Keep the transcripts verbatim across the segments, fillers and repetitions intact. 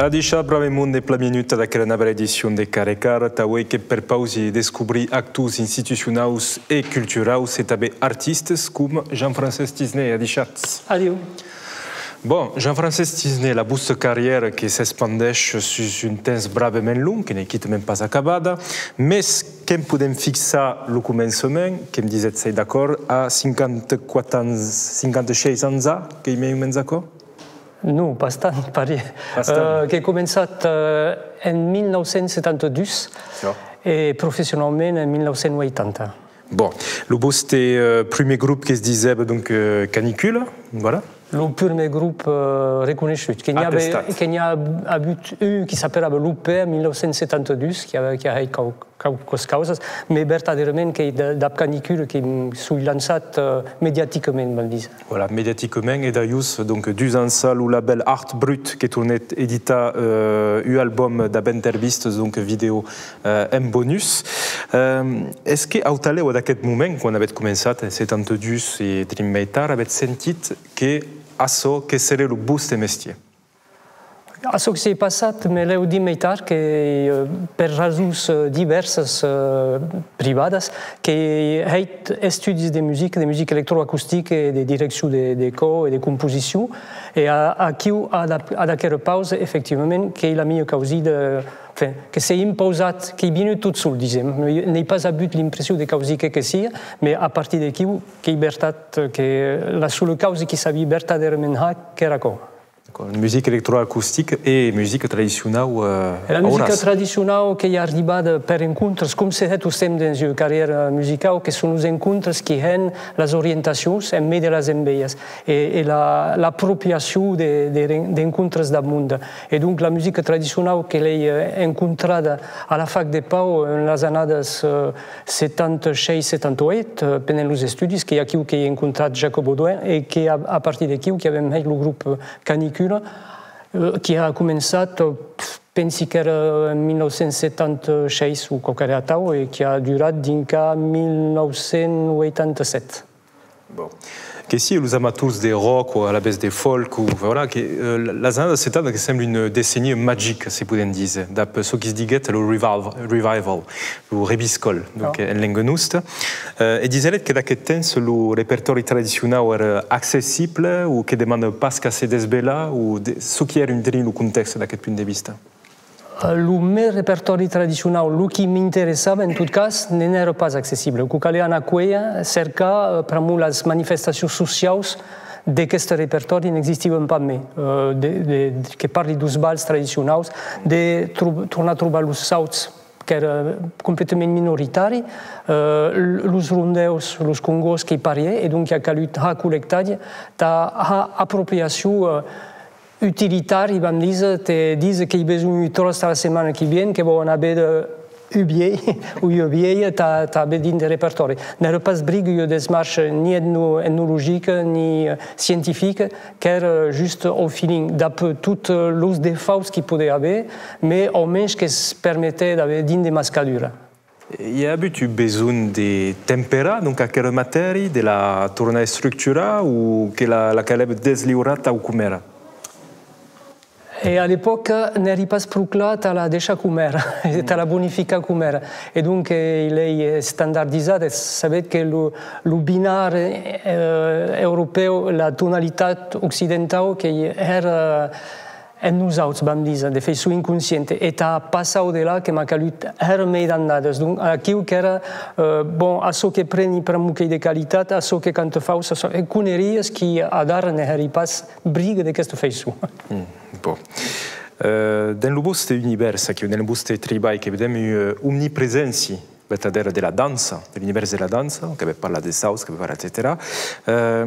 Adishatz, brave monde, plan viengut ad aquera navèra edicion de Cara e Cara, tà uei que perpausi descobrir actors institucionaus e culturaus e tanben artistes com Jean-Francés Tisné. Adishatz. Adiu. Bon, Jean-Francés Tisné, la vòsta carrièra que s'espandeish sus un temps bravament long, que n'ei quitament pas acabada, mes que'n podem fixar lo començament, que'm disètz, sei d'acòrd, a cinquanta-quatre ans, cinquanta-sheis ans a, qu'ei mei o mens aquò? Non, pas tant, parier. Pas tant. Euh, qu'èi començat, euh, en mil nau cents setanta dus e professionaument en mil nau cents ueitanta. Bon, lo vòste, euh, prumèr grop que's disèva, donc, euh, Canicula, voilà. Lo purmèr grop, euh, reconeishut. Que n'i a, que n'i a avut un qui s'aperava Lo Pè en mil nau cents setanta dus, qui a, qui a hèit quau-, quauquas causas, mes vertadèrament qu'ei d-, dab Canicula que m-, soi lançat, euh, mediaticament, vam díser. Voilà, mediaticament, e d'alhors, donc, dus ans a, lo labèl Art Brut que tornèt editar, euh, un album dab intervistas, donc, vidèo, euh, en bonus. Euh, es que autalèu ad aqueth moment, quan avètz començat, en setanta dus e drin mei tard, avètz sentit que açò que seré lo vòste mestièr? Açò que s'ei passat, me lèu drin mei tard, que, eh, per rasons, eh, divèrsas, eh, privadas, qu'èi hèit estudis de musica, de musica electroacustica e de direccion de, de còr e de composicion, e a-, aquiu, ad, ad aquera pausa, efectivament, qu'ei la mia causida, enfin, que s'ei impausat, qu'ei vienut tot sol, disem. N'èi pas avut l'impression de causir qué que sia, mes a partir d'aquiu, qu'ei vertat que la sola causa qui sabi vertadèrament har, qu'èra aquò. D'acòrd. Musica electroacustica e musica tradicionau, eh, e la musica tradicionau qu'ei arribada per encontres, com se hè tostemps dens ua carrièra musicau, que son los encontres qui hèn las orientacions en mei de las envejas e, e la, l'apropriacion de, de ren-, d'encontres dab monde. E donc la musica tradicionau que l'èi, eh, encontrada a la Fac de Pau en las annadas, eh, setanta sheis setanta ueit, eh, pendent los estudis, qu'ei aquiu qu'èi encontrat Jacob Audouin e que a, a partir d'aquiu qui avem hèit lo grop, eh, Canicula, eh, qui a començat, eh, pensi qu'èra en mil nau cents setanta sheis o quauquarren atau, e qui a durat dinc a mil nau cents ueitanta sèt. Bon. Que sia los amators de rock o alavetz de folk, o, voilà, que, eh, las annadas setanta que sembla una decennia magica, se podem díser, dab çò qui's diguèt lo revival, revival, lo reviscòl, donc, en lenga nosta. Eh, e diseretz que d'aqueth temps lo repertòri tradicionau èra accessible o que demanda pas qu'a se desvelar, o de, çò qui èra drin lo contèxte d'aqueth punt de vista? Eh, lo mè repertòri tradicionau, lo qui m'interessava, en tot cas, ne n'èra pas accessible. Quò calè anar cuélher, cercar, eh, pr'amor las manifestacions sociaus d'aqueste repertòri n'existivan pas mei. Eh, de, de, de, que parli deus bals tradicionaus, de tro-, tornar trobar los sauts, qu'èra completament minoritari, eh, l-, los rondèus, los congòs qu'ei parier, e donc a calut har collectatge, tà har apropriacion, eh, utilitari, vam díser, te díser qu'èi besonh un tròç tà la setmana qui vien, que vau anar véder un vielh o ua vielha tà, tà aver drin de repertòri. N'èra pas briga ua desmarcha ni etno-, etnologica ni, eh, scientifica, qu'èra just au feeling, dab tot, eh, los defauts qui podè aver, mes au mensh que's permetè d'aver drin de mascadura. I a avut un besonh de temperar, donc, aquera matèria, de la tornar estructurar, o que la, la calèva desliurar tau com èra? E a l'epòca n'èri pas pro clar tà la deishar com èra, e tà la bonificar com èra. E donc, eh, l'èi estandardizat, e sabetz que lo, lo binar, eh, europèu, la tonalitat occidentau, qu'ei hèra, eh, en nosauts, vam díser, de faiçon inconscienta, e tà passar au delà que m'a calut hèra mei d'annadas. Donc, aquiu qu'èra, eh, bon, açò que preni pr'amor qu'ei de qualitat, açò que canta faussa, açò, e conerias qui adara ne hèri pas briga d'aquesta faiçon. Mm, bon. Eh, dens lo vòste univèrs, aquiu, dens lo vòste tribalh, que vedem ua, eh, omnipreséncia vertadèra de la dança, de l'univèrs de la dança, qu'avètz parlat de sauts, qu'avètz parlat, etcetèra. Eh,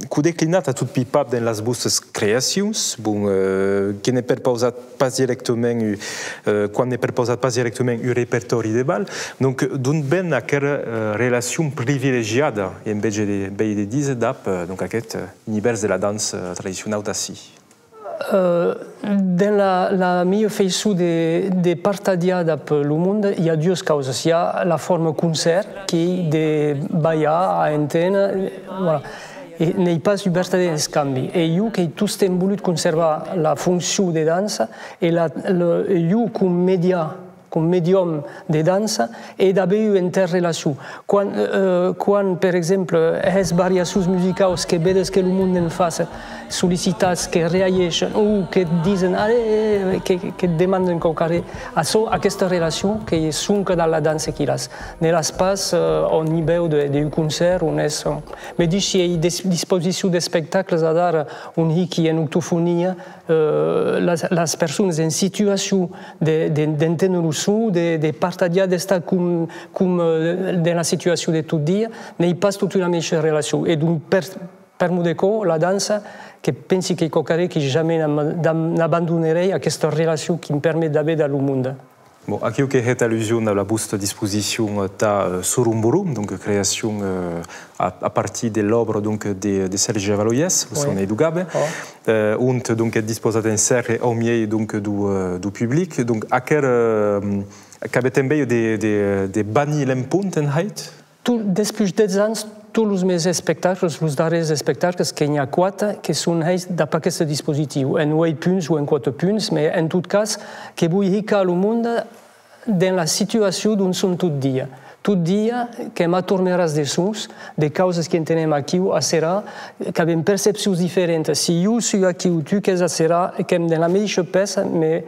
que'u declinatz a tot pipap dens las vòstas creacions, bon, eh, que ne perpausatz pas dirèctament, eh, quan ne perpausatz pas dirèctament un repertòri de bal. Donc, d'ont ven aquera, eh, relacion privilegiada, en vètge de, vei de díser, dab, eh, donc, aqueth, eh, univèrs de la dança tradicionau d'ací? Eh, dens la, la mia faiçon de, de partatjar dab lo monde, i a duas causas. I a la forma concèrt, qu'ei de balhar a enténer, eh, voilà. E n'ei pas un vertadèr escambi. E jo qu'èi tostemps volut conservar la foncion de dança e la, le, e jo com media, com medium de dança e d'aver ua entèrra relacion. Quan, eh, quan, per exemple, hès variacions musicaus que vedes que lo monde en fàcia sollicitats, que reageishen o que disen, allez, eh, que, que demanden quauquarren, açò, aquesta relacion qu'ei sonque dab la dança qui l'as. Ne l'as pas, eh, au nivèu de, d'un concèrt on es, eh, me dishi, ei des-, disposicions d'espectacles adara on hiqui en ortofonia, eh, las, las personas en situacion de, de, d'enténer lo son, de, de partatjar, d'estar com, com, eh, dens la situacion de tot dia, n'ei pas totun la meisha relacion. E donc, per, per'mor de quò, la dança, que pensi qu'ei quauquarren que jamei n'ab-, d'ab-, n'abandonerai, aquesta relacion qui'm permet d'aver dab lo monde. Bon, aquiu que hètz allusion a la vòsta disposicion, eh, tà, eh, Sorum Borum, donc creacion, eh, a, a partir de l'òbra, donc, de, de Sergi Avaloyès, lo Sonei deu Gabe, eh, ont, donc, ètz dispausat en cèrcle au miei, donc, deu, eh, deu public. Donc, aquel, eh, qu'avètz enveja de, de, de banir l'empont en hèit? Tot, despuish dètz ans, tots los mens espectacles, los darrèrs espectacles, que n'i a quate, que son hèits dab aqueste dispositiu, en ueit punts o en quate punts, mès en tot cas, que voi hicar lo monde dens la situacion d'on son tot dia. Tot dia qu'èm atormerats de sons, de causas qui entenem aquiu, acerà, qu'avem percepcions diferentas. Si jo soi aquiu, tu qu'ès acerà, qu'èm dens la medisha pèça, mès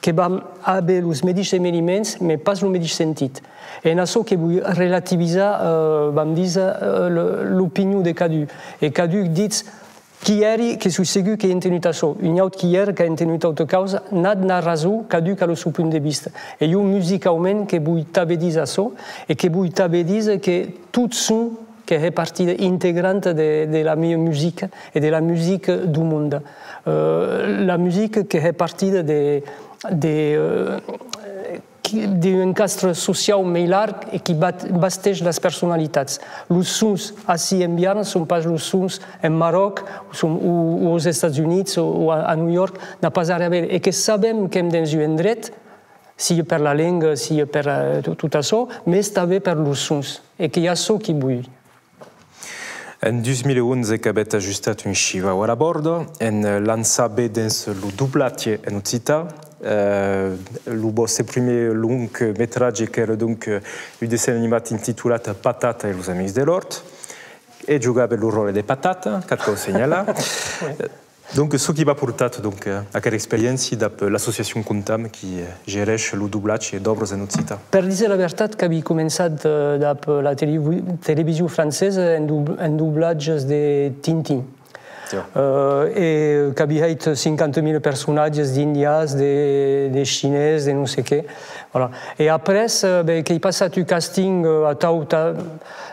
que vam aver los medishes elements, mès pas lo medish sentit. E en açò que voi relativizar, eh, vam díser, eh, le, l'opinion de cadun. E cadun ditz, qui èri, que soi segur qu'èi entenut açò, un aut qui èra qu'a entenut auta causa, n'at n'a rason, cadun qu'a lo son punt de vista. E jo musicaument que voi tanben díser açò, e que voi tanben díser que tot son que hè partida integranta de, de la mia musica e de la musica deu monde. Eh, la musica que hè partida de, de, eh, qui, d'un encastre sociau mei larg e qui bat-, basteish las personalitats. Los sons ací en Biarn son pas los sons en Maròc, o son, o, o aus Estats Units, o, o a, a New York, n'a pas arren a veire. E que sabem qu'èm dens un endret, sia per la lenga, sia per, eh, to-, tot açò, mès tanben per los sons. E qu'ei açò qui voi. En dus mila onze qu'avètz ajustat un shivau a la bòrda, en, eh, lançar be dens lo doblatge en occitan, eh, lo vòste primièr long metratge qu'èra donc, eh, un dessenh animat intitolat Patata e los amics de l'òrt, e jogavetz lo ròtle de Patata, qu'ac cau senhalar. Donc, çò qui v'at portat, donc, eh, aquera experiéncia dab l'associacion Contam qui, eh, gereish lo doblatge d'òbras en occitan? Per díser la vertat, qu'aví començat, eh, dab la televi-, television francesa en dob-, en doblatges de Tintin. Tiò. Eh, e qu'aví hèit cinquanta mila personatges d'indians, de, de chinés, de non sé qué. Voilà. E après, eh, ben, qu'èi passat un casting, eh, atau, tà,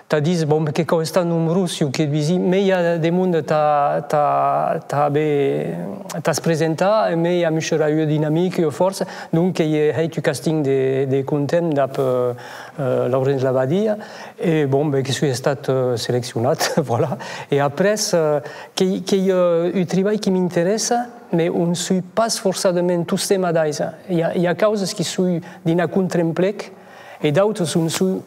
tà díser, bon, que cau estar nombrós, jo que disi, mès i a de monde tà, tà, tà be-, tà's presentar, e mès amuisharà ua dinamica, ua fòrça. Donc, qu'èi hèit un casting de, de Contam dab, eh, eh, Laurenç Labadia, e bon, ben, que soi estat, eh, seleccionat, voilà. E après, eh, qu'ei, qu'ei, eh, un tribalh qui m'interèssa, mès on soi pas forçadament tostemps a d'aise. I a, i a causas qui soi dins a contraemplec, e d'autas on soi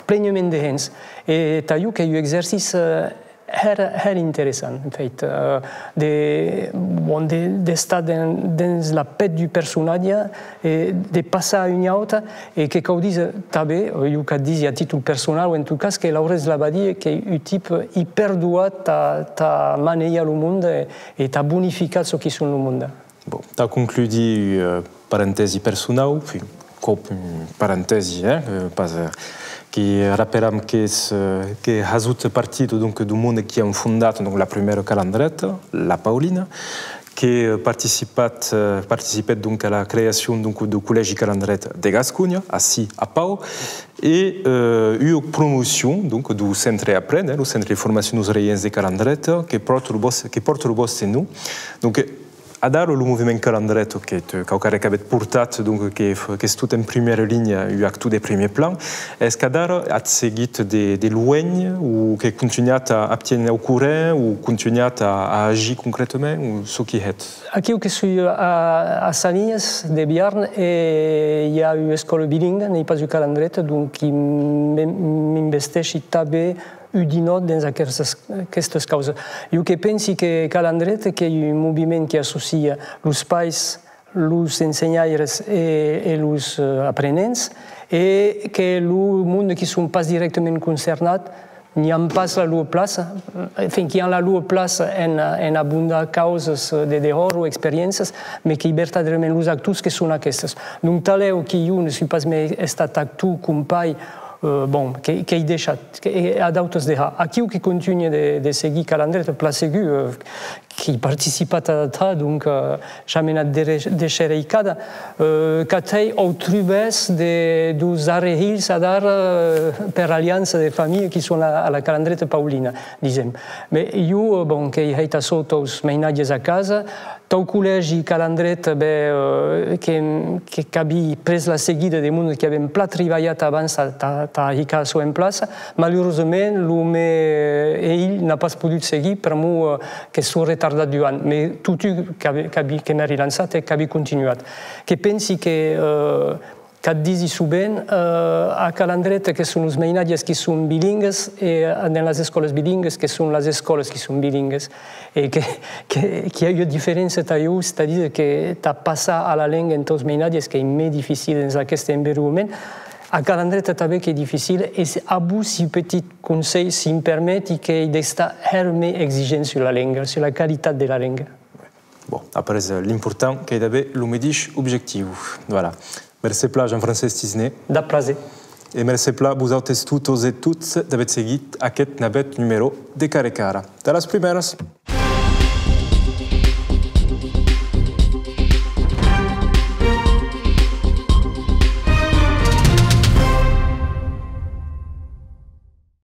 plenament dehens. E tà jo qu'ei un exercici, eh, hèra, hèra interessant, en fait, eh, de, bon, de, d'estar den-, dens la pèth d'un personatge e de passar a un aute, e que cau díser tanben, eh, jo qu'ac disi a títol personau, en tot cas, que Laurenç Labadia, qu'ei un tipe iperdroat tà, tà manejar lo monde e, e tà bonificar çò qui son lo monde. Bon, tà concludir, eh, parentèsi personau, enfin, còp un parentèsi, eh, eh, pas, eh, que raperam qu'es, eh, que hasut partida, donc, deu monde qui an fondat, donc, la prumèra Calandreta, la Paulina, que, eh, participat, eh, participèt, donc, a la creacion, donc, deu Collègi Calandreta de Gasconha, ací a Pau, e, eh, ua promocion, donc, deu Centre Aprene, eh, lo Centre de Formacion deus Regents de Calandreta, que pòrta lo vòs-, que pòrta lo vòste nom. Donc, adara, lo moviment Calandreta, qu'ei, eh, quauquarren qu'avètz portat, donc, que f-, qu'es tot en primièra linha, un actor de primièr plan, es qu'adara atz seguit de, de luenh, o que contunhatz a, a tiéner au corrent, o contunhatz a, a agir concretament, o çò qui hètz? Aquiu que soi a, a Sanias de Biarn, e i a ua escòla bilingua, n'ei pas ua Calandreta, donc qui m'in-, m'investeishi tanben un dinòt dens aquestas, aquestas causas. Jo que pensi que Calandreta qu'ei un moviment qui associa los pairs, los ensenhaires e, e los, eh, aprenents, e que lo monde qui son pas dirèctament concernats n'i an pas la lor plaça, enfin, qui an la lor plaça en, en abondar causas de dehòra o experiéncias, mes qu'ei vertadèrament los actors que son aquestes. Donc, talèu que jo ne soi pas mai estat actor com pair, eh, bon, que, qu'ei deishat, que, e a d'autes dejà. Aquiu que contunhe de, de seguir Calandreta, plan segur, eh, qu'èi participat a, a, donc, eh, jamai n'a dere-, deshereicada, eh, qu'at hèi autrubès de, deus arrehilhs adara, eh, per aliança de familha qui son a, a la Calandreta Paulina, disem. Mes jo, eh, bon, qu'èi hèit açò taus mainatges a casa, tau collègi Calandreta, ben, eh, que, que, qu'aví pres la seguida de monde qui avèm plan tribalhat abans tà, tà, tà hicar açò en plaça. Malurosament, lo me, eh, hilh n'a pas podut seguir pr'amor, eh, que soi retardat d'un an, mes totun qu'avi-, qu'avi-, que m'èri lançat e qu'avi continuat. Que pensi que, eh, qu'at disi sovent, eh, a Calandreta que son los mainatges qui son bilingues e, eh, dens las escòlas bilingues que son las escòlas qui son bilingues e que, que, qu'i a ua diferéncia tà jo, c'est-à-dire que tà passar a la lenga entaus mainatges qu'ei mei dificil dens aqueste environment. A Calandreta tanben qu'ei dificil, e se, a vos, si petit conselh, si'm permeti, qu'ei d'estar hèra mei exigent sus la lenga, sus la qualitat de la lenga. Bon, après, eh, l'important qu'ei d'aver lo medish objectiu. Voilà. Mercé plan, Jean-Francés Tisné. Dab plaser. E mercé plan vosautes totas e tots d'aver seguit aqueth navèth numèro de Cara e Cara. Tà las prumèras!